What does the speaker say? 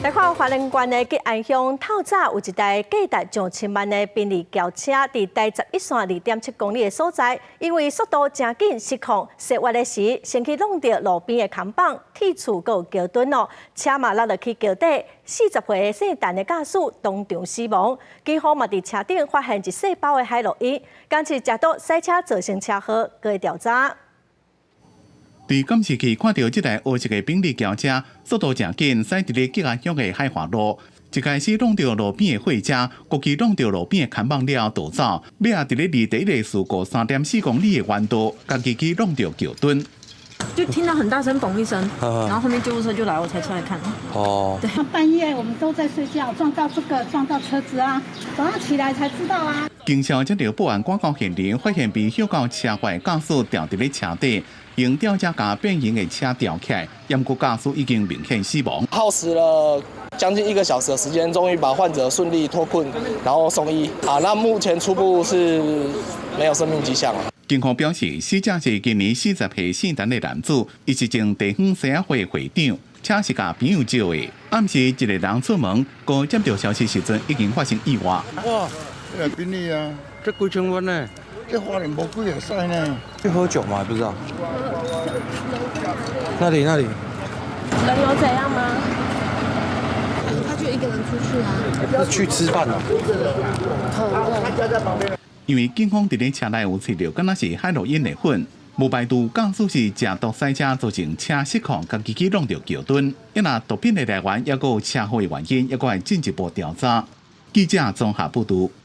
來看花蓮縣的吉安鄉，透早有一台價值上千萬的賓利轎車，佇台十一線2.7公里的所在，因為速度誠緊失控，踅彎的時先去挵著路邊的看板、鐵柱閣有橋墩哦，車嘛落落去橋底，40歲姓陳的駕駛當場死亡。警方嘛佇車頂發現一細包的海洛因，檢視食毒賽車造成車禍，閣會調查。佇監視器看著這台黑色的賓利轎車，速度誠緊，駛佇咧吉安鄉的海華路，一開始挵著路邊的貨車，閣去挵著路邊的看板了後逃走，尾仔佇咧離第一个事故3.4公里的彎道，家己去挵著橋墩。就聽到很大聲，嘣一聲，然後後面救護車就來，我才出來看。哦，對，半夜我們都在睡覺，撞到這個，撞到車子啊，早上起來才知道啊。警消接著報案，趕到現場，發現被燒到車壞駕駛吊佇咧車底，用吊車共變形的車吊起來，毋過駕駛已經明顯死亡。耗時了將近一個小時的時間，終於把患者順利脫困，然後送醫。啊，那目前初步是沒有生命跡象。警方表示，死者是今年40歲姓陳的男子，伊是前地方獅仔會會長，車是共朋友借的。暗時一个人出門，閣接著消息時陣已經發生意外。哇，這個賓利啊，這幾千萬呢？這花蓮無幾個駛呢？去喝酒嗎？不知道。那裡那裡？人有怎樣嗎？他就一個人出去啊。是去吃飯啊？因為警方佇咧車內有揣著，敢若是海洛因的粉，無排除駕駛是食毒賽車造成車失控，家己去挵著橋墩。若毒品的來源，抑閣有車禍的原因，抑閣會進一步調查。記者綜合報導。